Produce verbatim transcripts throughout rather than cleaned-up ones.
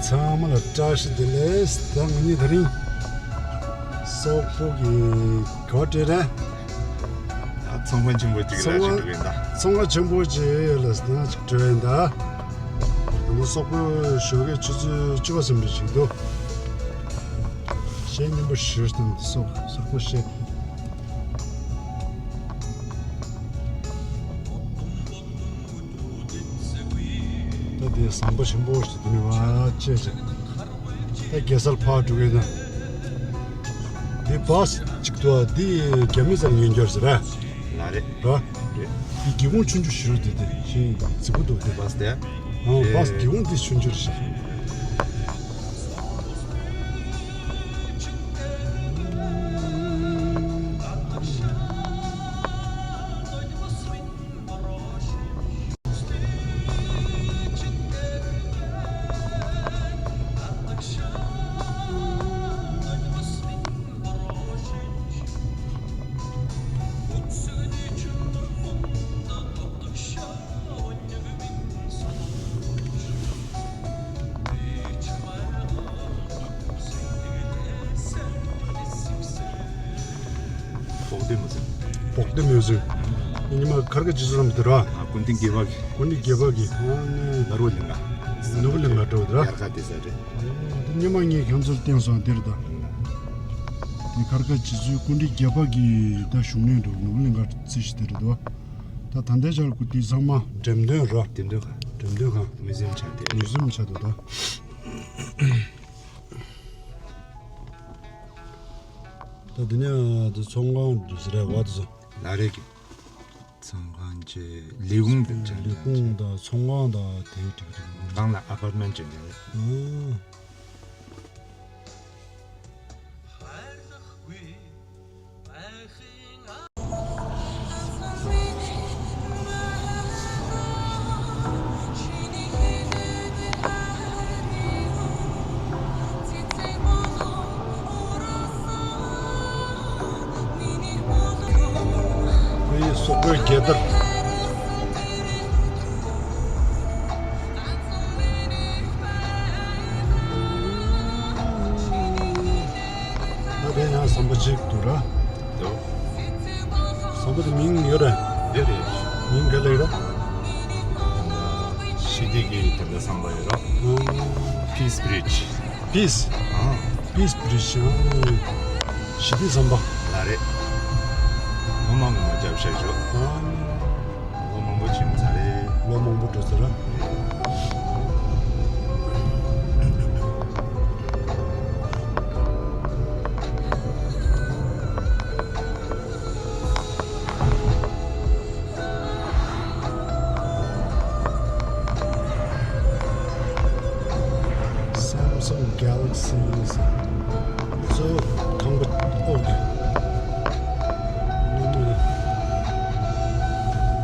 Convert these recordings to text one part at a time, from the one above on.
ཚང་མ་ལ་བཀྲ་ཤིས་བདེ་ལེགས། ད་ང་གཉིས་དེ་རིང་སོག་པོ་གི་ག་བ་སྤྲད་རེད། ཚོང་ཁང་ཆེན་པོ་གཅིག་ལ་ཚོང་ཁང་ཞིག་འགྲོ་གི་ཡིན་ད། ཚོང་ཁང་ཆེན་པོ་གཅིག་ལ་ང་ཅིག་འགྲོ་ཡིན་ད། ང་སོག་པོ་ཞོགས་ཀས་ཆུ་ཚོད་བཅུ་པ་ཙམ་རེ་ཞིག་འདུག་གཞས་སྙན་པོ་ཞིག་དང་སོག་སོག་པོ་གཞས། ད་དེ་ཟམ་པ་ཆེན་པོ་ཞིག་དེ་ནས་བ་ཅེ་ཅེ། ད་རྒྱལ་སར་ཕར་འགྲོ་གི་ན། འདི་བཱས་གཅིག་ཏུ་འདི་རྒྱ་མི་ཚར་ཉན་འགྱུར་ཟེར་ར། ལ་རེད། ར། རེད། འདི་སྒེའུ་ཁུང་ཆུང་ཆུང་ཞུ་རུ་དེ་དེ་ཤིང་རྫིག་པོ་འདུག་དེ། བཱས་དེ། ཨོ་བཱས་སྒེའུ་ཁུང་དེ་ཆུང་ཆུང་ཞིག་བོག་ཏི་མུ་ཟིག་བོག་ཏི་མུ་ཟིག་ཉི་མ་ཁར་ག་ཇི་སུ་རམ་དེ་ར། ཨ་ཀུན་ཏིང་གེ་བག་གི། ཀུན་ཏིང་གེ་བག་གི། ཨ་ནི། ནོར་བུ་གླིང་ག། ནོར་བུ་གླིང་ག་འགྲོ་དེ་ར། ཡར་ཁ་དེ་ས་རེད། དེ་ཉི་མ་ངས་ཁྱོད་ཚོར་བསྟན་སོང་དེ་རེད་ད། དེ་ཁར་ག་ཇི་སུ་ཀུན་ཏིང་གེ་བག་གི་ད་བཞུགས་གནས་འགྲོ་ནོར་བུ་གླིང་ག་རྩི་ཞིག་དེ་རེད་དོ། ད་ད་ལྟའི་ཆར་ཀུ་ཏི་ཚང་མ་འགྲེམས་སྟོན་ར། འགྲེམས་སྟོན་ཁང་། འགྲེམས་སྟོན་ཁང་། མུ་ཟིམ་ཆགས་དེ། མུ་ཟིམ་ཆགས་འདུག་ད། ད་དེ་ནས་དེ་ཚོང་ཁང་དུ་ཟེར་བ་དེ་ཚོ། ལ་རེ་གི། ཚོང་ཁང་ཆེ་ལས་ཁུངས་དེ་ལས་ཁུངས་དང་ཚོང་ཁང་དང་དེ་འགྲིག་འགྲིག་ནང་ལ་ཨ་པར་ཊི་མེན་ཊི་ཅན་རེད། ཨང་། ཁོའི་སོག་པོའི་རྒྱལ་དར། ད་དེ་ཡང་ཟམ་པ་གཅིག་འདུག་ར། འདུག་ཟམ་པ་དེ་མིང་ཡོད་རེད། ཡོད་རེད། མིང་ག་རེ་རེད། ཞི་བདེ་གི་དེ་འདྲ་ཟམ་པ་ཡོད་ར། ཨང་། Peace Bridge། Peace། ཨང་། Peace Bridge། ཨང་། ཞི་བདེ་ཟམ་པ། ལ་རེད། ངོ་མ་ངོ་མ་རྒྱབ་ཤག་ཞོག་ཨང་། ལོ་མང་པོ་ཕྱིན་ཚར་རེད། ལོ་མང་པོ་འགྲོ་ཚར་ར། Samsung Galaxy ཟེར། གཙོ་བོ་ཁང་པ་ཨོ་དེ། ངོ་མ་ནི།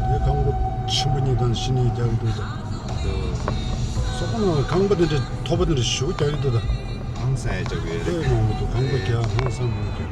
དེ་ཁང་པ་ཆེན་པོ་གཉིས་དང་གཞི་ནས་རྒྱག་གི་འདུག་ད། སོག་པོ་ནང་ཁང་པ་དེ་འདྲ་མཐོ་པོ་དེ་འདྲ་ཞེ་པོ་རྒྱག་གི་འདུག་ད། ཧང་སང་ཡ་རྒྱག་གི་རེད། དཔེ་མང་པོ་འདུག་ཁང་པ་རྒྱག་ཧང་སང་མང་པོ་རྒྱག་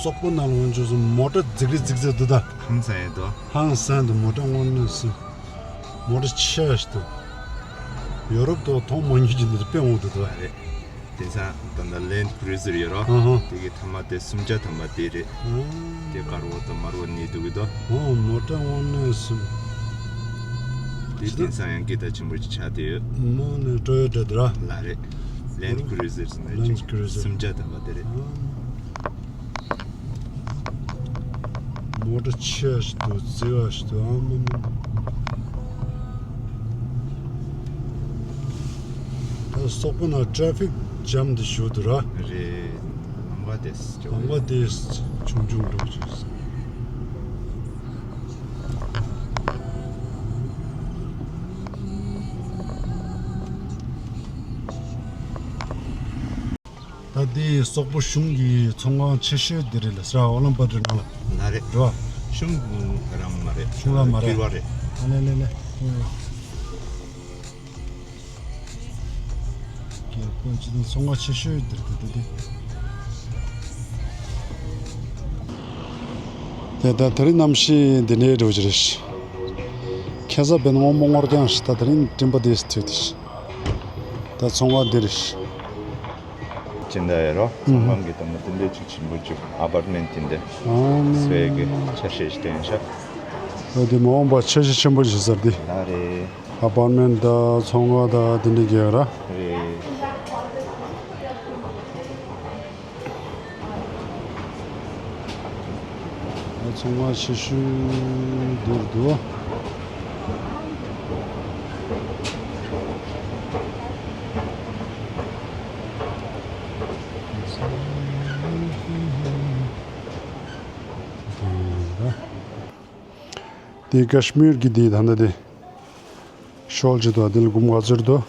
སོག་པོ་ནང་ལ་འོང་ཆོག་སོང་མོ་ཊ་རྫིག་རི་རྫིག་རྫིག་འདུག་ད། ཧང་སང་ཡ་འདུག་ཧང་སང་འདུག་མོ་ཊ་དངོས་གནས་སུ། མོ་ཊ་ཆེ་ཞིག་འདུག་ཡོ་རོབ་ཏུ་མཐོང་མ་མྱོང་གི་འདུག་དཔེ་འོང་འདུག་ད། རེད། དེང་སང་ད་ལྟ་Land Cruiser ཡོད་རོ། ཧང་ཧང་། དེ་གི་ཐ་མ་དེ་སུམ་བརྒྱ་ཐམ་པ་དེ་རེད། ཨང་། དེ་དཀར་བོ་དང་དམར་བོ་གཉིས་འདུག་གི་འདུག་ཨོ་མོ་ཊ་དངོས་གནས་སུ། དེ་དེང་སང་ཡང་སྐད་གྲགས་ཆེན་པོ་ཞིག་ཆགས་བསྡད་ཡོད། མོ་ནི་ཊོ་ཡོ་ཊ་དེ་ར། ལ་རེད། Land Cruiser ཟེར་ནས་Land Cruiser། སུམ་བརྒྱ་ཐམ་པ་དེ་རེད། ཨང་། མོ་ཊ་ཆེ་ཞིག་འདུག་རྫིག་པ་ཞིག་འདུག་ཨ་མ་མ། ད་སོག་པོ་ནང་ཊེ་ཕིག་ཇམ་དེ་ཞུ་འདུག་ར། རེད། ལམ་ཁ་དེ་ལམ་ཁ་དེ་ཆུང་ཆུང་འགྲོ་ཅིག་ད་དེ་སོག་པོ་གཞུང་གི་ཚོང་ཁང་ཆེ་ཤོས་དེ་རེད་ལ་ས་ཨོ་ལམ་པ་དེ་ནང་ལ། ན་རེད། རེད་བ། གཞུང་རང་མ་རེད། གཞུང་རང་མ་རེད། ཕུར་བ་རེད། ཨ་ལེ་ལེ་ལེ། ཁོ་ཅི་ནས་ཚོང་ཁང་ཆེ་ཤོས་འདིར་འདུག་སྟེ། དེ་ད་དེ་རིང་གནམ་གཤིས་འདི་འདྲའི་འགྲོ་གི་རེད། ཁ་སང་དཔེ་སྔོན་མོ་སྔོ་རྐྱང་ཞིག་ད་དེ་རིང་སྤྲིན་པ་དེ་ཐིག་དེ་ཞིག་ད་ཚོང་ཁང་འདི་རེད། ཅི་འདྲ་ཡོད་རོ། ཚང་མ་གི་དང་མ་དེ་འདྲའི་ཅིག་ཆེན་པོ་ཅིག་ཨ་པར་མེན་ཊི་དེ་འདྲ་ཨང་སོའི་གི་ཆ་ཤས་ཤིག་སྟོན་ཤག་འོ་དེ་མ་འོངས་པ་ཆ་ཤས་ཆེན་པོ་ཞིག་ཟེར་ཏེ། ལ་རེད། ཨ་པར་མེན་ཊི་དང་ཚོང་ཁང་དང་དེ་འདྲ་གི་ར། རེད། ཚང་མ་ཕྱི་ཤུལ་བསྡུར་འདུག་དེ་ཀ་ཤི་མིར་གྱི་དེ་ད་ལྟ་དེ། ཤོག་ཅིག་དང་དེ་ལ་འབུམ་ག་ཚོད་འདུག་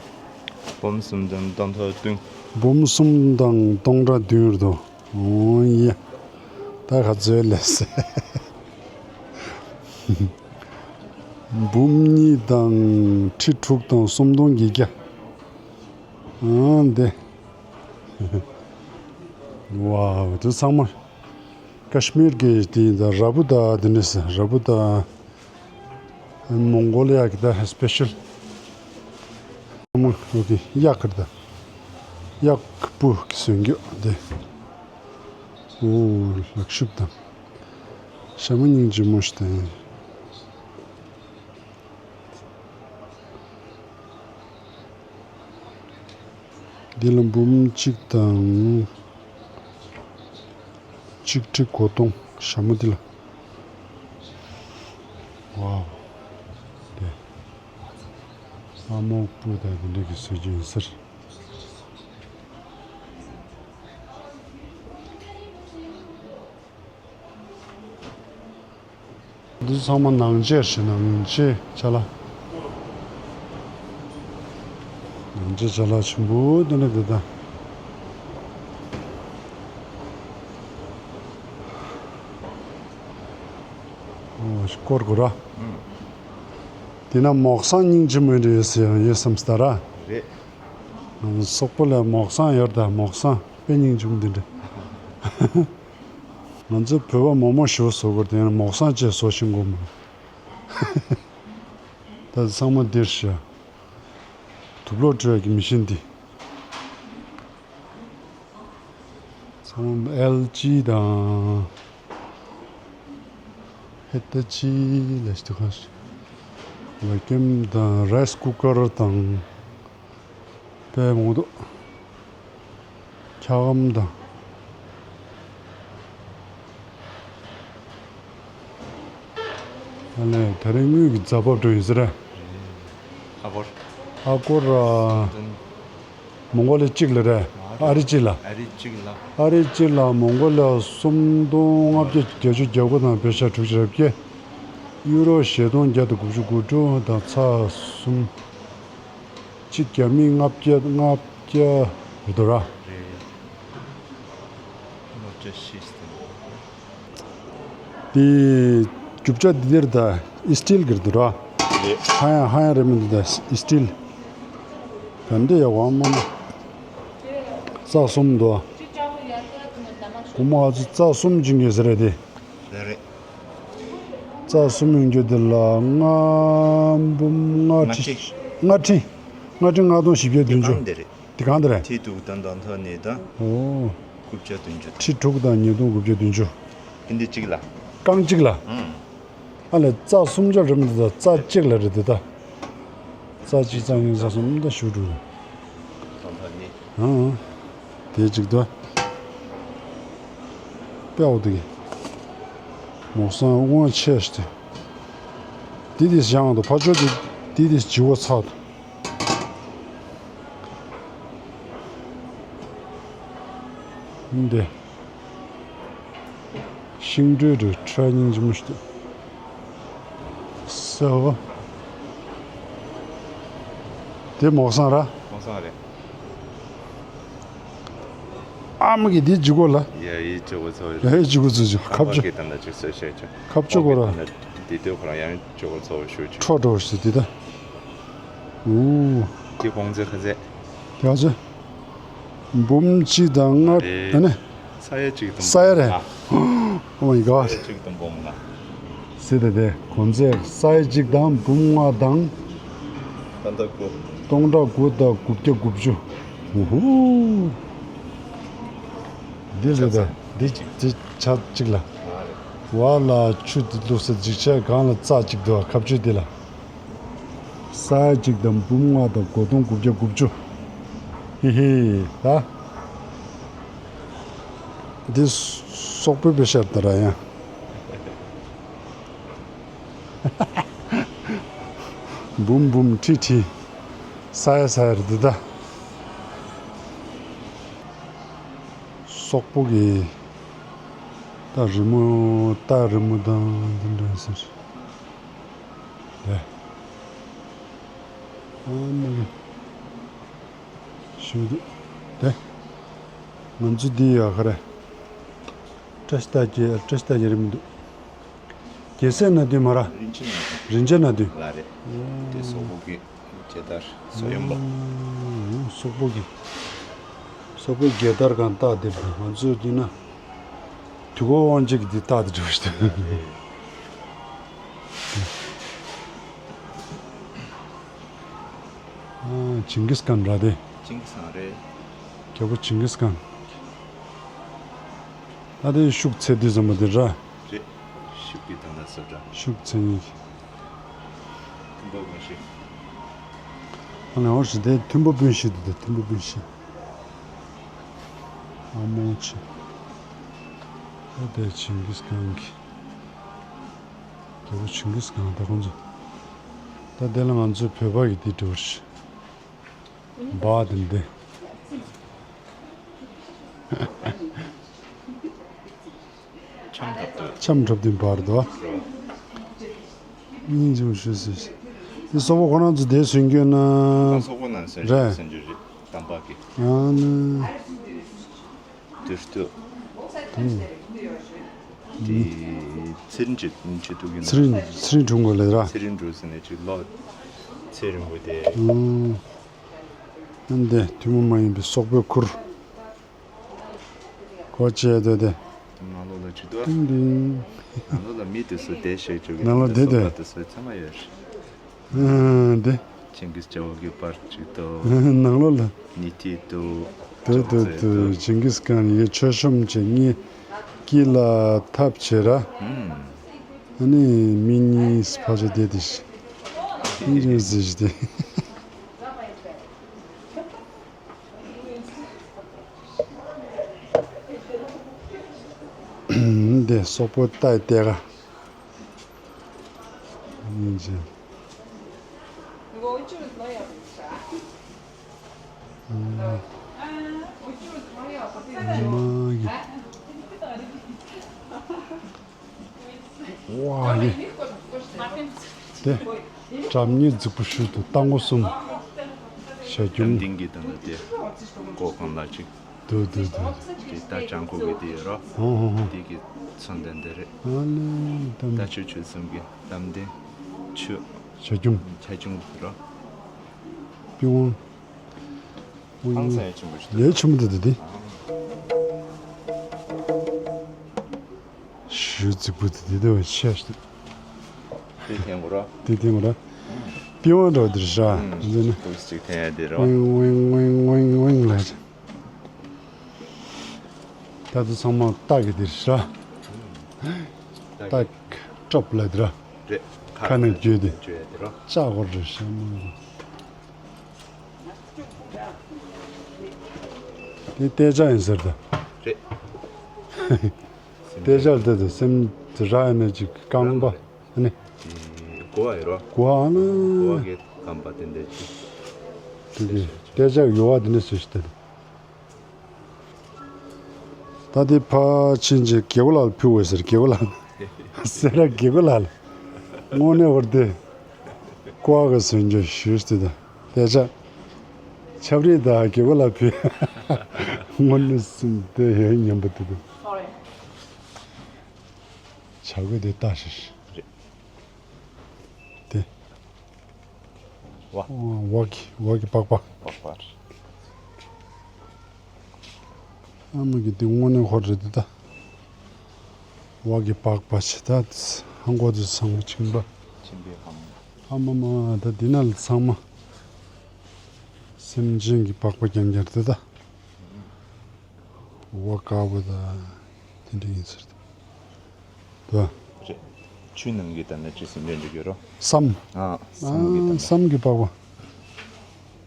འབུམ་གསུམ་དང་སྟོང་ཕྲག་བདུན། འབུམ་གསུམ་དང་སྟོང་ཕྲག་བདུན་འདུག་འོ་ཡ། ད་ག་ཚོད་ལས། འབུམ་གཉིས་དང་ཁྲི་དྲུག་དང་སུམ་སྟོང་བརྒྱད་བརྒྱ། ཨང་དེ། ཝའོ་དེ་ཚང་མ། ཀ་ཤི་མིར་གྱི་དེ་ཡིན་ད་ར་བུ་ད་དེ་འདྲ་ཟེར་ར་བུ་ད། མོང་གོ་ལི་ཡ་གི་ད་སི་པེ་ཤལ། མོ་ཨོ་ཀེ་གཡག་གི་ད། གཡག་སྤུ་གི་སོན་རྒྱུ་དེ། ཨོ་ལག་ཤུབས་དང་། ཞྭ་མོ་སྙིང་རྗེ་མོ་ཞིག་དང་། འདི་ལ་འབུམ་གཅིག་དང་། གཅིག་ཁྲི་གོ་སྟོང་ཞྭ་མོ་འདི་ལ། ཝའོ། དེ། ཨ་མོ་སྤུ་དང་དེ་འདྲ་གི་བཟོ་རྒྱུ་ཡིན་ཟེར། འདི་ཚང་མ་ནང་ཆས་རེད། ནང་ཆས་ཅ་ལག་ནང་ཆས་ཅ་ལག་ཆེན་པོ་འདི་འདྲ་འདི་ད། ཨོ་སྐོར་དགོས་ར། དེ་ན་མོག་སང་སྙིང་རྗེ་མོ་འདྲ་ཡོད་ཟེར་ཡང་ཡོད་བསམ་སྟ་ར། རེད། སོག་པོ་ལ་མོག་སང་ཡོད་ད། མོག་སང་དཔེ་སྙིང་རྗེ་མོ་འདི་འདྲ། ང་ཚོ་བོད་པ་མོག་མོག་ཞིག་བཟོ་དགོས་དེ་ཡང་མོག་སང་བཅས་བཟོ་ཤིང་དགོས་མོད། ད་ཚང་མ་འདིར་ཤ། དུག་ལོག་བཀྲུ་ཡག་གི་མི་ཤིན་འདི། ཚང་མ་ཨེལ་ཇི་དང་། ཧེ་ཏ་ཅི་ལས་ཏུ་ཁ་ཤི། ཝེ་ཀམ་དང་རའི་སི་ཀུ་ཀར་དང་། དཔེ་མང་འདུག་འཁྱག་སྒམ་དང་། ཨ་ལས་དེ་རིང་དངུལ་གྱི་རྫ་བབ་འགྲོ་ཡིན་ཟེར། ཨ་སྒོར། ཨ་སྒོར་ཨ། མོང་གོ་ལི་གཅིག་ལ་རེད། ཨ་རི་གཅིག་ལ། ཨ་རི་གཅིག་ལ། ཨ་རི་གཅིག་ལ་མོང་གོ་ལི་སུམ་སྟོང་ལྔ་བརྒྱ་བརྒྱད་ཅུ་གྱ་དགུ་དང་བེ་ཤ་དྲུག་ཅུ་རེ་བརྒྱད། ཡུ་རོ་ཞེ་སྟོང་བརྒྱ་དང་དགུ་བཅུ་གོ་དྲུག་དང་ཚེག་གསུམ། གཅིག་བརྒྱ་མེད་ལྔ་བརྒྱ་ལྔ་བརྒྱ་རེད་འདུག་ར། རེད། ལྔ་བརྒྱ་བཞི་སྟེ། དེ་རྒྱུ་ཆ་འདི་འདིར་ད་ཨི་སི་ཊིལ་གྱི་རེད་འདུག་ར། རེད། ཧ་ཡང་ཧ་ཡང་རེད་མི་འདུག་ད་ཨི་སི་ཊིལ། ག་འདྲ་ཡག་པོ་མ་མ། རྩ་གསུམ་འདུག་གོང་མ་ཨ་ཙི་རྩ་གསུམ་ཅིག་ངེས་ཟེར་རེད་དེ། རེད་རེད། རྩ་གསུམ་ཡོང་རྒྱུ་དེ་ལ་ལྔ་འབུམ་ལྔ་ཁྲི། ལྔ་ཁྲི། ལྔ་ཁྲི་ལྔ་སྟོང་བཞི་བརྒྱ་བདུན་ཅུ། དེ་གང་དེ་རེད། དེ་གང་དེ་རེད། ཁྲི་དྲུག་དང་དང་ཐོག་ནས་དང་། ཨོ། དགུ་བརྒྱ་བདུན་ཅུ། ཁྲི་དྲུག་དང་ཉིས་སྟོང་དགུ་བརྒྱ་བདུན་ཅུ། དེ་འདི་གཅིག་ལ། རྐང་གཅིག་ལ། ཨང་། ཨ་ལས་རྩ་གསུམ་ཆ་རེད་མི་འདུག་རྩ་གཅིག་ལ་རེད་འདུག་ད། རྩ་གཅིག་རྩ་གཉིས་རྩ་གསུམ་ད་ཞུ་འགྲོ་རེད། དང་ཐོག་ནས། ཨང་། དེ་གཅིག་ཏུ། དཔེ་འོ་དེ་གི། མོག་སང་དབང་ཆེ་ཞིག་དེ། དེ་དེ་བཞག་འདུག་ཕ་ཆོས་དེ་དེ་དེ་བྱི་བོ་ཚག་འདུག་འདི། ཤིང་འབྲུ་རུ་ཁྲ་སྙིང་རྗེ་མོ་ཞིག་འདུག་སོ། དེ་མོག་སང་ར། མོག་སང་རེད། ཨ་མ་གི་འདི་ཇི་གོ་ལ། ཡ་ཡི་ཇི་གོ་ཚོ་ཡི། ཡ་ཡི་ཇི་གོ་ཚོ་ཇི་ཁབ་ཅོ། ཨ་མ་གི་ད་ན་ཅིག་སོ་ཤེ་ཅོ། ཁབ་ཅོ་གོ་ར། འདི་དེ་ཁོ་རང་ཡང་ཇི་གོ་ཚོ་ཤུ་ཅོ། ཁྲོ་ཁྲོ་ཞིག་འདི་ད། ཨུ། དེ་གོང་ཚེ་ཁ་ཚེ། ཡ་ཅོ། འབུམ་གཅིག་དང་ལྔ། རེད། ཨ་ནི། ས་ཡ་གཅིག་དང་ས་ཡ་རེད། ལྔ། Oh my god། ས་ཡ་གཅིག་དང་འབུམ་ལྔ། སྲིད་དེ་དེ་གོང་ཚད་ས་ཡ་གཅིག་དང་འབུམ་ལྔ་དང་། སྟོང་ཕྲག་དགུ། སྟོང་ཕྲག་དགུ་དང་དགུ་བརྒྱ་དགུ་བཅུ། ཨུ་ཧུ། འདི་རེད་དེ། འདི་འདི་ཆ་གཅིག་ལ། བ་ལ་ཆུ་འདི་བླུགས་ས་འཇིགས་ཆ་གང་ལ་རྩ་གཅིག་འདུག་ཁ་བཅུ་འདི་ལ། ས་ཡ་གཅིག་དང་འབུམ་ལྔ་དང་དགུ་སྟོང་དགུ་བརྒྱ་དགུ་བཅུ། ཧི་ཧི། ད། འདི་སོག་པོའི་པེ་ཤར་ད་ར་ཡང་། འབུམ་འབུམ་ཁྲི་ཁྲི། ས་ཡ་ས་ཡ་རེད་འདི་ད། སོག་པོ་གི། ད་རི་མོ་ད་རི་མོ་དང་འདི་འདྲ་ཟེར། ལེ། ཨ་མ་གི། ཞུ་དུ། དེ། ང་ཚོ་འདི་ཡོད་ག་རེ། བཀྲ་ཤིས་རྟགས་བརྒྱད། བཀྲ་ཤིས་རྟགས་བརྒྱད་རེད་མི་འདུག་རྒྱལ་སྲས་སྣ་བདུན་མ་ར། རིན་ཆེན་སྣ་བདུན། རིན་ཆེན་སྣ་བདུན། ལ་རེད། དེ་སོག་པོ་གི་རྒྱལ་དར་སོག་ཡོམ་པ། ཨོ། སོག་པོ་གི། སོག་པོའི་རྒྱལ་དར་གང་རྟགས་དེབ་དང་ང་ཚོས་བསྡུས་ན། དུས་འཁོར་དབང་ཆེན་གྱི་འདི་རྟགས་དེ་འགྲོ་ཞིག་དང་། ཨ། ཇིང་གིས་ཁཱན་ར་དེ། ཇིང་གིས་ཁཱན་རེད། རྒྱལ་པོ་ཇིང་གིས་ཁཱན། ད་དེ་ཤུགས་ཚད་དུས་ཙམ་པ་དེ་ར། རེད། ཤུགས་ཀྱི་དང་ན་སོ་འདྲ། ཤུགས་ཚད་གཉིས། མཐུན་པོ་དགོངས་ཤིག་ཨ་ནི་འོ་ཞིག་དེ་མཐུན་པོ་སྤུན་ཤིག་དེ་མཐུན་པོ་སྤུན་ཤིག་ཨ་མོ་ཆེ། ད་དེ་ཇིང་གིས་ཁཱན་གྱི། རྒྱལ་པོ་ཇིང་གིས་ཁཱན་ད་ཁོང་ཚོ། ད་དེ་ལ་ང་ཚོའི་བོད་པ་གི་དེ་འགྲོ་རེད། འབའ་དེ་འདི། འཆམ་འཁྲབ་སྟོན། འཆམ་འཁྲབ་སྟོན་འབའ་རེད་དོ། སྙིང་རྗེ་མོ་ཞུ་ཟེར། འདི་སོག་པོ་ཁོ་རང་ཚོ་དེ་སོན་རྒྱུ་ན། སོག་པོ་ནང་སོན་རྒྱུ་རེད། སོན་རྒྱུ་རེད། དམ་པ་གི། ཨ་ནི། དུས་སྟོད། དེ་ཚེ་རིང་ཅིག་ཉིན་ཅིག་འདུག་གི་ཚེ་རིང་ཚེ་རིང་སྒྲུང་དགོས་ལེ་ར། ཚེ་རིང་སྒྲུང་ཟེར་ནས་ཅིག་ལོ་ཚེ་རིང་པོ་དེ། ཨང་། ཨ་འདི་ཐུན་མོང་མ་ཡིན་པའི་སོག་པོའི་ཁུར། གོ་ཅེས་དོ་དེ། ནང་ལོགས་ལ་ཅིག་ཏུ། ཏིང་ཏིང་། ནང་ལོགས་ལ་མི་དེ་ཚོ་བསྡད་ཤེས་ཅིག་གི། ནང་ལོགས་བསྡད་དེ། སོག་པོ་དེ་ཚོ་ཚང་མ་ཡོད་རེད། ཨ་འདི། ཇིང་གིས་ཇོ་བོ་གི་པར་ཅིག་ཏུ། ནང་ལོགས་ལ། ཉི་ཐིག་ཏུ། ཏུ་ཏུ་ཏུ། ཇིང་གིས་ཁཱན་ཡི་མཆོད་གཤོམ་བྱེད་ངེས་ཀྱི་ལ་ཐབས་བྱེད་ར། ཨ་ནི་མི་གཉིས་ཕལ་ཆེར་བསྡད་དེ་ཤི། མི་གཉིས་ཟིག་སྟེ། འདི་སོག་པོ་ལྟ་ཡི་ལྟས་ཀ། སྙིང་རྗེ། མ་གི། ཝ་ཡེ། དེ། སྒྲ་སྙན་རྫིག་པོ་ཞིག་ཏུ་རྟ་མགོ་གསུམ། ཞྭ་ཁྱུང་། ཏིང་གི་དང་དེ། གོ་གང་ལ་ཅིག་དུ་དུ་དུ། དེ་ད་ལྕང་ཁུག་གི་དེ་ཡོད་རོ། ཧོ་ཧོ་ཧོ། དེ་གི་མཚོན་དོན་དེ་རེད། ཨ་ལེ་དམ། ད་ཆུ་ཆུ་གསུམ་གི་དམ་དེ། ཆུ། ཞྭ་ཁྱུང་། ཞྭ་ཁྱུང་རོ། པི་ཝང་། ཨང་སང་ཡ་ཆེན་པོ་ཞིག་ཡ་ཆེན་པོ་དེ་དེ་དེ། ཞུ་རྫིག་པོ་དེ་དེ་དེ་བ་ཆེ་ཞིག་དེ་འཐེན་གོ་ར། དེ་འཐེན་གོ་ར། པི་ཝང་འདྲ་བ་དེ་རེད་ཤག་འདི་ནི། ཅིག་འཐེན་ཡ་དེ་རོ། ཝིང་ཝིང་ཝིང་ཝིང་ཝིང་ལ། ད་དུ་ཚང་མ་སྟག་གི་དེ་རེད་ཤག་སྟག་སྐྲོབ་ལ་དེ་ར། རེད། ཁ་ནས་བརྗོད་དེ། བརྗོད་དེ་རོ། ལྕགས་འཁོར་རེད་ཤག་མ། དེ་ལྟས་ལྕགས་ཡིན་ཟེར་ད། རེད། ལྟས་ལྕགས་ལྟས་དེ་སེམས་དེ་ར་ཡིན་ན་ཅིག་རྐང་པ་ནི། གོ་བ་ཡོད་རོ། གོ་བ་ཨ་ན། གོ་བ་གི་རྐང་པ་དེ་འདྲ་ཅིག་དེ་གི་ལྟས་ལྕགས་ཡོད་བ་དེ་འདྲ་ཟེར་ཞིག་དེ། ད་དེ་ཕ་ཕྱིན་ཅིག་རྒྱལ་པོ་ལགས་ལ་ཕུལ་དགོས་ཟེར། རྒྱལ་པོ་ལགས་ལ། སེ་ར་རྒྱལ་པོ་ལགས་ལ། དངོས་གནས་བར་དེ། ཀོ་བ་གི་ཟོན་ཅོ་ཞུས་ཏེ་ད། དེ་ཆ། ཆབ་རིལ་དང་རྒྱལ་པོ་ལགས་ཕུལ། དངོས་གནས་སེམས་དེ་ཡོད་སྙམ་པ་དེ་དུ། བྱ་རྒོད་དེ་ལྟ་ཞིག་དེ། ཝ། ཝ་གི་ཝ་གི་པགས་པ། པགས་པ། ཨ་མ་གི་འདི་དངོས་གནས་ཧོར་རེད་འདི་ད། བ་གི་པགས་པ་ཆེ་ད། ཧང་གོ་དུ་ཚང་མ་ཕྱིན་པ། ཕྱིན་པའི་ཧང་། ཨ་མ་མ་ད་འདི་ན་ལ་ཚང་མ། སེམས་ཅན་གྱི་པགས་པ་རྐྱང་རྐྱང་རེད་ད། བ་དཀར་པོ་ད། དེ་འདྲ་ཡིན་ཟེར་ད། རེད། ཆུ་ནང་གི་ད་ན་ཅི་སེམས་ཅན་འདི་གྱུར་རོ། སྲམ། ཨ། སྲམ་གི་ད་ན། སྲམ་གྱི་པགས་པ།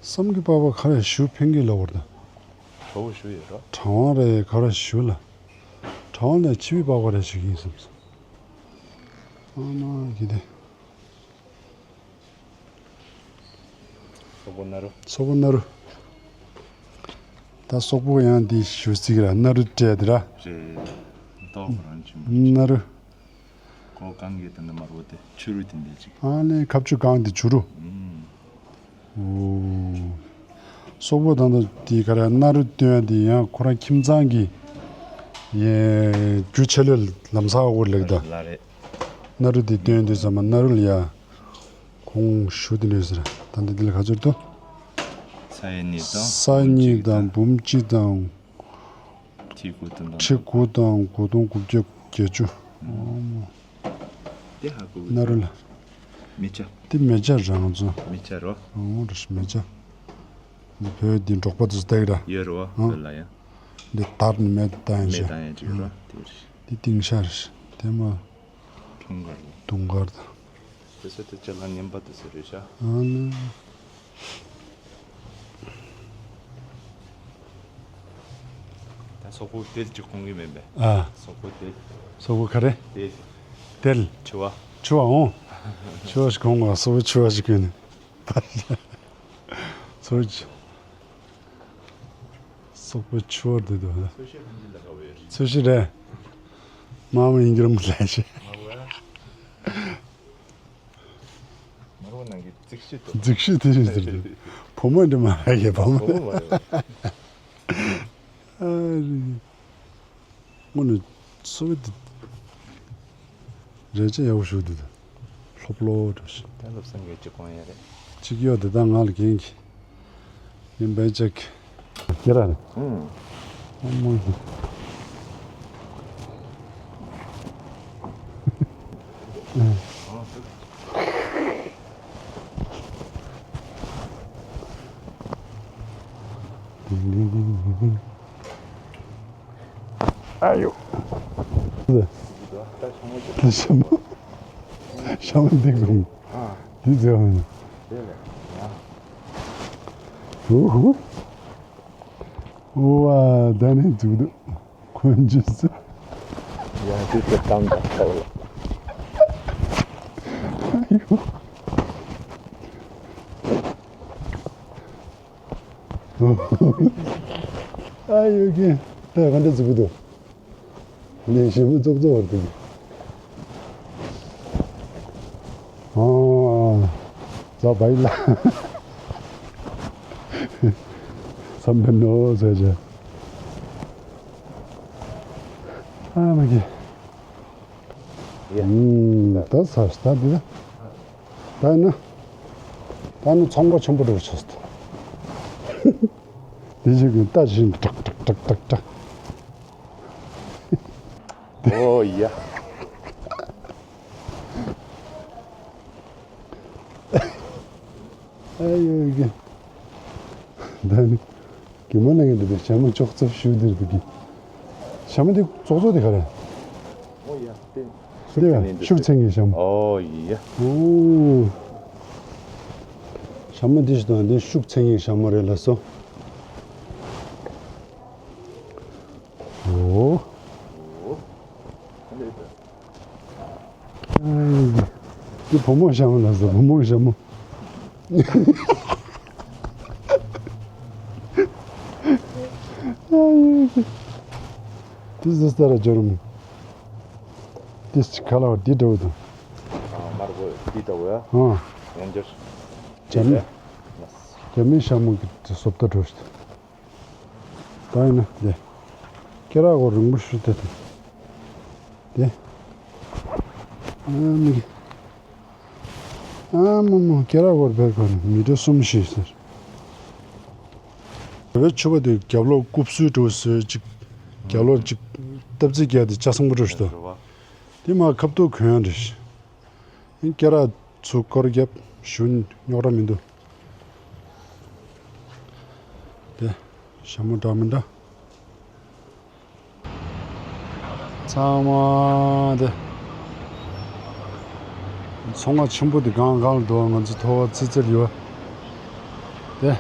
སྲམ་གྱི་པགས་པ་ག་རེ་ཞུ་ཕན་གི་ལ་བར་ད། གྲོ་བོ་ཞུ་ཡོད་རོ། གྲང་བ་རེད་ག་རེ་ཞུ་ལ། གྲང་བ་ལས་ཕྱི་པའི་པགས་པ་རེ་ཞིག་ཡིན་བསམ་སོང་། ཨ་མ་གི་དེ། སོག་པོ་ན་རུ། སོག་པོ་ན་རུ། ད་སོག་པོ་ཡང་འདི་ཞུ་ཚིག་ར་ན་རུ་སྤྲད་དེ་ར། རེད། ཏོག་རང་ཆུང་ན་རུ། གོ་གང་གི་དེ་འདི་དམར་པོ་དེ་ཆུ་རུ་དེ་འདི་ཅིག་ཨ་ནི་ཁབ་ཆུ་གང་དེ་ཆུ་རུ། ཨུམ། ཨོ། སོག་པོ་དང་དུ་དེ་ག་ར་ན་རུ་སྟོན་དེ་ཡང་ཁོ་རང་ཁྱིམ་ཚང་གི་ཡེ་རྒྱུ་ཆེ་ལོས་ལམ་སང་འོར་ལེགས་ད། ལ་རེད། ན་རུ་དེ་སྟོན་དུས་ཙམ་པ་ན་རུ་ལ་ཡ། ཁོང་ཞུ་དེ་ལོས་ཟེར། ད་འདི་འདི་ལ་ག་ཚོད་དུ། ས་ཡི་གཉིས་དང་། ས་གཉིས་དང་འབུམ་གཅིག་དང་། ཁྲི་དགུ་དང་། ཁྲི་དགུ་དང་དགུ་སྟོང་དགུ་བརྒྱ་བརྒྱད་ཅུ། ཨོ་མ། དེ་ཧ་གོ་གི་ན་རུ་ལ། མི་ཆ། དེ་མེ་ཆ་རང་ཚོ། མི་ཆ་རོ། ཨོ་རེད་མེ་ཆ། འདི་བོད་འདི་འབྲོག་པ་ཚོ་སྟེགས་ར། ཡོད་རོ། ཨ། བོད་ལ་ཡང་། འདི་དར་ནི་མེ་བཏང་ཡང་མེ་ཤ། བཏང་ཡང་ཅིག་རོ། དེ་རེད། འདི་ཏིང་ཤ་རེད། དེ་མ། དུང་དཀར་རོ། དུང་དཀར་དང་། དེ་ཚོ་དེ་ཅ་ལག་ངན་པ་དེ་ཚོ་རེད་ཤག་ཨ་ནི། ད་སོག་པོ་དེ་ཅིག་གོང་གི་མེད་པས། ཨ། སོག་པོ་དེ། སོག་པོ་ག་རེ། དེ། དེ། ཆུ་བ། ཆུ་བ་འོང་། ཆུ་བ་ཞིག་གོང་ག་སོག་པོ་ཆུ་བ་ཞིག་གོན་ནས། སོག་པོ་ཆུ། སོག་པོ་ཆུ་བ་དེ་དོ། ཚོས་གཞི་རེད། མ་མ་ཡིན་གྱི་རུ་མི་ལས་ཤེས། མར་པོ་ནང་གི་རྫིག་ཤི་དེ། རྫིག་ཤི་དེ་རེད་ཟེར་ཏེ། བུ་མོ་འདྲ་མ་རེད་བུ་མོ། བུ་མོ་མ་རེད། ཨ་རི། དངོས་གནས་འཚོ་བ་འདི་རེ་ཆེ་ཡག་པོ་ཞུ་འདུག་ལྷོབ་ལྷོབ་འགྲོ་ཞིག་ད་ལོ་སང་གེ་ཅིག་གོང་ཡ་རེད། གཅིག་ཡོད་དེ་ད་ང་ལ་རྒན་གྱི་ཡིན་པའི་ཅིག་ཁྱེད་རང་། ཨང་། ཨ་མ། ཨ་ཡོ། ད་ཞྭ་མོ། ཞྭ་མོ་འདི་གོ། འདི་ཟེར་བ། ཨུ་ཧུ། ཨོ་ཨ་ད་ནི་འཛུགས་འདུག་ཁོན་ཇི་སི། ཡང་ཅི་ཅི་ཏང་ཏང་ཏང་ལ། ཨ་ཡོ་གི་ད་ག་འདྲ་འཛུགས་འདུག་ནས་ཞིམ་པོ་ཙོག་ཙོག་བར་དུ། ཨོ། ཛ་བའི་ལ། བསམ་པའི་ནོ་ཟེར་བྱས། ཨ་མ་གི། ཡ། ད་ས་ད་འདི་ད། ད་ནི། ད་ནི་ཚོང་པ་ཆེན་པོ་འགྲོ་ཆོག་སྟེ། དེ་བཞིན་གྱི་རྟ་བཞིན་ཀྲག་ཀྲག་ཀྲག་ཀྲག་ཀྲག་ཨོ་ཡ། ཨ་ཡོ་གི། ད་ནི། གི་མ་ན་གི་འདི་ཞྭ་མོ་ཅོག་ཙེ་ཞུ་འདིར་འདུག་གི། ཞྭ་མོ་འདི་ཙོག་ཙོག་འདི་ག་རེ། ཨོ་ཡ་དེ། འདི་ཡ་ཤུགས་ཆེན་གྱི་ཞྭ་མོ། ཨོ་ཡ། ཨོ། ཞྭ་མོ་འདི་ཞིག་དང་འདི་ཤུགས་ཆེན་གྱི་ཞྭ་མོ་རེད་ལ་སོ། ཨོ། འདི་བུ་མོ་ཞྭ་མོ་ལ་སོ་བུ་མོ་ཞྭ་མོ། འདི་ཟི་སྟ་ར་འབྱོར་མོ། འདི་ཁ་ལ་བ་འདི་འདྲ་བོ་དང་། དམར་པོ་འདི་འདྲ་བོ་ཡ། ཡང་འབྱོར། རྒྱ་མི། རྒྱ་མི་ཞྭ་མོ་གི་བཟོ་ལྟ་འགྲོ་ཞིག་ད་ཡིན་ན་དེ། སྐེ་རགས་སྐོར་རིང་པོ་ཞུ་དེ་དེ། དེ། ཨ་མི། ཨ་མ་མ་སྐེ་རགས་སྐོར་བེར་གོ་ནི་མི་དྲོ་གསུམ་ཞིག་ཟེར། བོད་ཕྱུ་པ་དེ་རྒྱབ་ལོགས་རྐུབ་སུའི་འགྲོ་ཟེར་ཅིག་རྒྱ་ལོར་གཅིག་སྟབས་རྩེ་རྒྱག་དེ་ལྕགས་ཟམ་པོ་འགྲོ་ཞིག་ཏུ། དེ་མ་ཁབ་ཏུ་གོན་ཡང་རེད། ཨིན་སྐེ་རགས་ཚུར་སྐོར་རྒྱབ་ཞུ་རྙོག་དྲ་མི་འདུག་དེ་ཞྭ་མོ་འདྲ་མི་འདྲ། ཚང་མ་དེ། ཚོང་ཁང་ཆེན་པོ་དེ་གང་གང་ལ་འགྲོ་བ་ང་ཚོ་ཐོ་བ་ཙི་ཙི་ལ་ཡོད། དེ།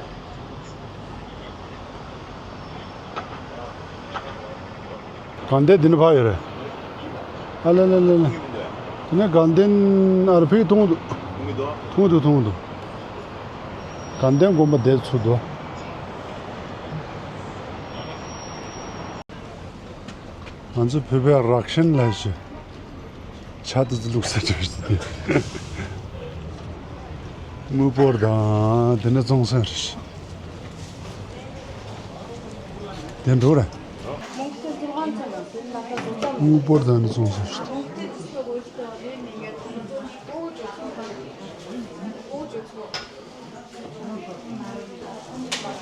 དགའ་ལྡན་འདི་ནས་ཕར་ཡོད་རེད། ཨ་ལེ་ལེ་ལེ་ལེ། དེ་ནས་དགའ་ལྡན་ཨ་ར་ཕེ་མཐོང་འདུག་མཐོང་འདུག་མཐོང་འདུག་དགའ་ལྡན་དགོན་པ་དེ་ཚུར་འདུག་ང་ཚོ་བོད་པའི་རག་ཤན་ལས་ཤེས། ཆ་དེ་ཚོ་བླུགས་ས་བྲོས་ཏེ། དངུལ་ཕོར་དང་དེ་ནས་བཙོང་སོན་རེད། དེ་འགྲོ་ར། དངུལ་ཕོར་དང་ནི་བཙོང་སོན་རེད།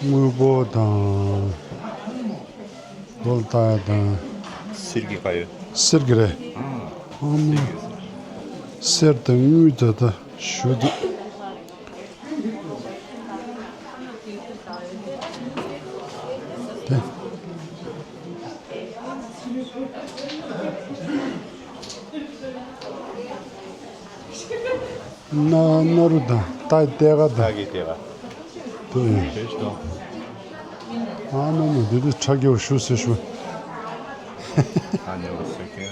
དངུལ་ཕོར་དང་། ལོ་ལྟ་ཡ་དང་། གསེར་གྱི་ཁ་ཡོད། གསེར་གྱི་རེད། ཨང་། ཨ་མ། གསེར་དང་དངུལ་དང་ད་ཞུ་འདུག་དེ། ན་ན་རུ་དང་ཏཱའི་ཏེ་ག་དང་། ཏཱའི་ཏེ་ག་དེ་ཡིན། ཨ་ནི་ནི་འདི་དུས་ཁྲ་རྒྱལ་བོ་ཞུ་ཟེར་ཞུ། ཨ་ནི་འོ་ཟེར་མཁན།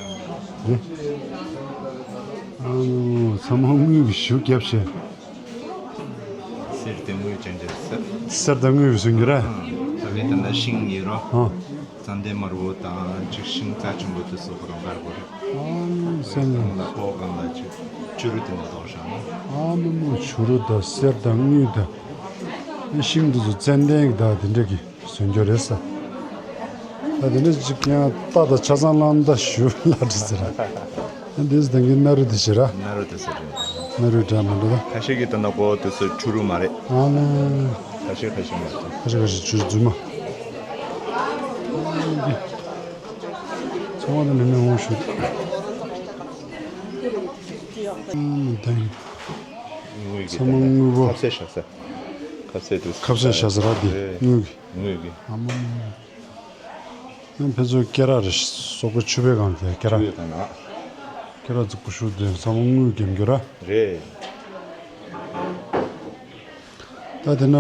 ཨ་ནི་ཚང་མ་དངུལ་གྱི་ཞུ་རྒྱབ་བྱས། གསེར་དང་དངུལ་ཅན་ཅན་ཟེར། གསེར་དང་དངུལ་གྱི་ཟུང་གི་ར། ཨ་ད་གི་ད་ན་ཤིང་ཡིན་རོ། ཨ། ཙན་དན་དམར་པོ་དང་ཅིག་ཤིང་རྩ་ཆེན་པོ་དེ་སོགས་རང་དགར་དགོས་རེད། ཨ་ནི་སེམས། གང་ལ་ཕོ་གང་ལ་ཅིག་བྱུ་རུ་དེ་འདྲ་འདོགས་བཞག་ན། ཨ་མི་མོ་བྱུ་རུ་དང་གསེར་དང་དངུལ་དང་། ཤིང་དེ་ཚོ་ཙན་དན་གྱི་དག་དེ་འདྲ་གི་བཟོ་རྒྱུ་རེད་ས། ད་དེ་འདྲ་ཅིག་ཡང་རྟ་དང་ཆ་ཚང་བླངས་ད་ཞུ་ལ་འདྲི་ཟེར། འདི་ཟེར་གི་ན་རུ་དེ་ཞེ་ར། ན་རུ་དེ་ཟེར་རེད། ན་རུ་འདྲ་མི་འདྲ་ད། ཁ་ཤས་ཀྱི་ད་ན་གོ་དེ་ཚོ་བྱུ་རུ་མ་རེད། ཨ་ནི། ཁ་ཤས་ཁ་ཤས་མ་རེད། ཁ་ཤས་ཁ་ཤས་བྱུ་རུ་རྫུན་མ། ཚང་མ་ལ་མི་མི་འོང་ཞུ། ཨ་ནི་ད་ཡིན། དངུལ་གྱི་ཚང་མ་དངུལ་པོ། ཁ་ཟས་བཞག་ས། ཁ་ཟས་དུས། ཁ་ཟས་བཞག་ས་ར་དེ། དངུལ་གྱི། དངུལ་གྱི། ཨ་མ་མ་མ། ཡང་ཕལ་ཆེར་སྐེ་རགས་རེ་སོག་པོ་ཆུ་བེད་གང་དེ་སྐེ་རགས། ཆུ་བེད་གང་ན། སྐེ་རགས་རྫིག་པོ་ཞུ་དེ་ཚང་མ་དངུལ་འགེམ་རྒྱུ་ར། རེད། ད་དེ་ན་བ།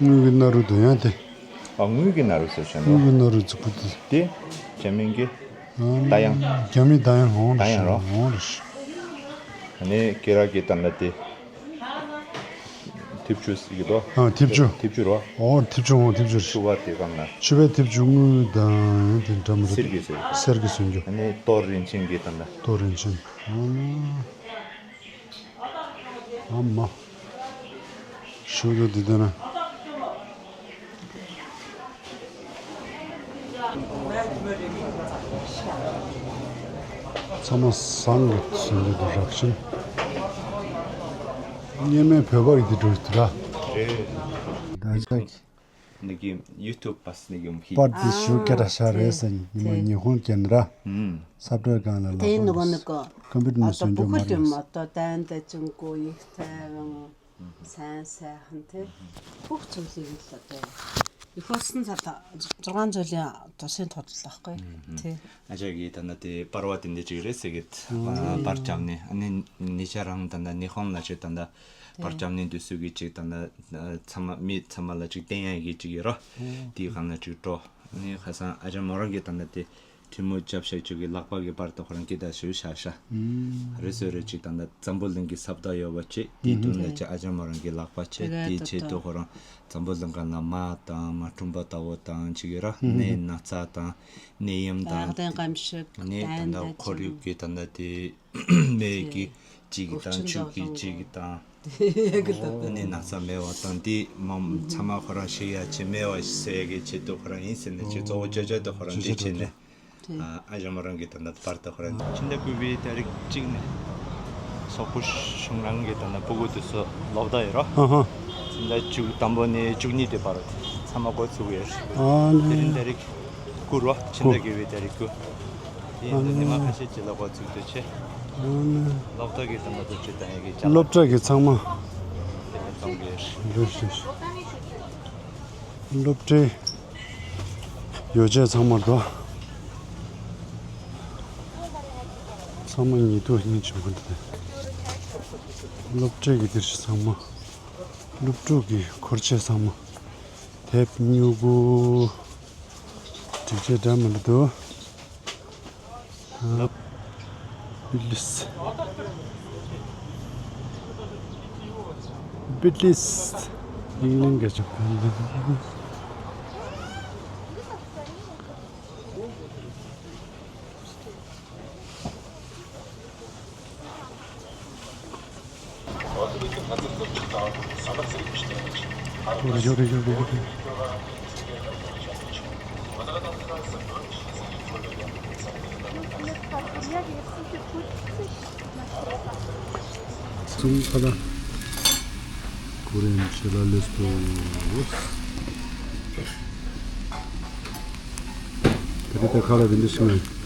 དངུལ་གྱི་ན་རུ་དུ་ཡང་དེ། ཨ་དངུལ་གྱི་ན་རུ་ཟེར་བྱས་ན། དངུལ་གྱི་ན་རུ་རྫིག་པོ་དེ། དེ། རྒྱ་མིན་གྱི། ཨ་ད་ཡང་། རྒྱ་མི་ད་ཡང་འོང་ད་ཡང་རོ། འོང་རེ། ཨ་ནི་སྐེ་རགས་ཀྱི་ད་ན་དེ། ཐིབས་ཆུ་ཟེར་གྱི་འདུག་ཨ་ཐིབས་ཆུ། ཐིབས་ཆུ་རོ། ཨོ་ཐིབས་ཆུ་ཨོ་ཐིབས་ཆུ། ཆུ་བ་དེ་གང་ན། ཆུ་བའི་ཐིབས་ཆུ་དངུལ་དང་དེ་འདྲ་མི་འདུག་གསེར་གྱི་ཟེར་གྱི། གསེར་གྱི་ཟེར་རྒྱུ། ཨ་ནི་ཏོ་རིན་ཆེན་གྱི་དང་ན། ཏོ་རིན་ཆེན། ཨ་ན། ཨ་མ། ཞུ་དུ་དེ་དེ་ན། ཚང་མ་བཟང་གི་ཟིན་གྱི་འདུག་རག་ཤིང་། སྔོན་མའི་བོད་པ་ཡི་དེ་འགྲོ་དུ་ར། རེད། ད་ཆ་ནི་གི་ཡུ་ཐུབ་པ་སི་ནི་གི་ཡོང་གི། པར་དེ་ཞུ་སྐད་གྲགས་ཤ་རེད་ཟེར་ཉི་མ་ཉི་ཧོང་ཀྱན་ར། ཧུམ། སབ་ཏོར་གང་ལ་ལ་དེ་ནི་གོ་ནི་གོ། ཀམ་པུ་ཊར་ནས་ཨ་ད་བཟོ་རྒྱུ་བུ་མ་ཁུ་དེ་རེད། མ་ཏོ་ཏན་ཏན་ཅུང་གོ་ཡིག་ཚད་རང་། སན་སན་ཧན་ཐེ། ཧུག་ཚུགས་ཀྱི་ཡིག་ལ་དེ། ཡི་ཧོ་སིན་ས་ད་ཇོ་ཀང་ཇོ་ལི་ཡ་དོ་སེན་ཐོ་ལ་ལག་གོ་ཐེ། ཨ་ཅག་གིས་ད་ནི་དེ་པར་བ་དེ་འདྲ་ཅིག་རེད་ཟེར་གི། པར་བརྒྱབ་ནས་ཨ་ནི་ཉེ་ཆར་རང་ད་ནི་ཉི་ཧོང་ལ་ཅིག་ད་ནི་པར་བརྒྱབ་ནས་འདུག་སུ་གི་ཅིག་ད་ནི་ཚང་མ་མི་ཚང་མ་ལ་ཅིག་བསྟན་ཡ་གི་ཅིག་ཡོད་ར། དེའི་སྒང་ལ་ཅིག་འགྲོ། ཨ་ནི་ཁ་སང་ཨ་ཅག་མོ་རང་གིས་ད་ནི་དེ། ཁྲི་མོ་རྒྱབ་ཤག་ཅིག་གི་ལག་པ་གི་བར་དུ་ཁོ་རང་སྐད་བརྡ་ཞུ་ཤག་ཤག་ཨུམ། རེ་སོ་རེ་ཅིག་དང་ད་འཛམ་བུ་གླིང་གི་ས་བདག་ཡོད་པ་ཅིག་དེའི་མདུན་ལ་ཅིག་ཨ་ཅག་མོ་རང་གི་ལག་པ་ཅིག་དེའི་ཆེད་དུ་ཁོ་རང་འཛམ་བུ་གླིང་ག་ལ་མ་དང་མ་ཁྲུམ་པ་ལྟ་བུ་དང་ཅིག་ཡོད་ར་ནས་ན་ཚ་དང་ནད་ཡམས་དང་ནས་ད་ད་ཁོར་ཡུག་གི་ད་ད་དེ་མེ་གི་ཅིག་དང་ཆུ་གི་ཅིག་དང་ནས་ན་ཚ་མེད་པ་དང་དེ་མ་ཚང་མ་ཁོ་རང་ཤི་ཡ་ཆེ་མེད་པ་ཟེར་གི་ཆེད་དུ་ཁོ་རང་ཡིན་ཟེར་ནས་ཅིག་གཙོ་བོ་ཅོ་ཅོ་དུ་ཁོ་རང་འདི་བྱས་ནས། ཨ་ཨ་ཞང་མོ་རང་གི་ད་ལྟ་པར་ད་ཁོ་རང་ཕྱི་ཟླ་དགུ་པའི་ཏ་རིག་གཅིག་ནས་སོག་པོ་གཞུང་རང་གི་ད་ལྟ་སྤུ་གུ་དེ་ཚོ་ལོག་ད་ཡོད་རོ། ཨ་ཧ། ཕྱི་ཟླ་བཅུ་དང་པོ་ནས་བཅུ་གཉིས་དེ་བར་རོ། ཚང་མ་འགོ་ཚུགས་ཡོད། ཨ་དེ་རིང་ནི་ཏ་རིག་དགུ་རོ། ཕྱི་ཟླ་དགུ་བའི་ཏ་རིག་དགུ། དེ་ཡིན་དུས་ཉི་མ་ཁ་ཤས་ཅིག་ལ་འགོ་ཚུགས་འདུག་ཆེ། ཨ་ནི་སློབ་གྲྭ་གི་ཚང་མ་སློབ་ཁྲིད་གཏོང་ཡས་ཀྱི་ཅ་ལག་སློབ་གྲྭ་གི་ཚང་མ། དེ་ནས་གཏོང་གི་ཡོད། རེད་རེད། སློབ་གྲྭའི་ཡོ་བྱད་ཚང་མ་རེད་དོ། ཚང་མ་ཉིས་སྟོང་ཉིན་བྱུང་གི་འདུག་སློབ་གྲྭའི་གི་འདིར་ཚང་མ། སློབ་ཕྲུག་གི་འཁོར་ཆས་ཚང་མ། དེབ་སྨྱུ་གུ། སྒྲིག་ཆས་འདྲ་མི་འདྲ་འདུག་ཨ། བི་ལིས། བི་ལིས། ཡིན་ལིན་ག་ཅོ། རེད་ཤག་རེད་ཤག་རེད་ཤག་ཚུམ་ཁ་ལ། ཀུ་རེན་ཆེ་ལ་ལེས་ཏོ། ད་རེས་ད་ཁ་ལ་རིན་པོ་ཆེ་མེད།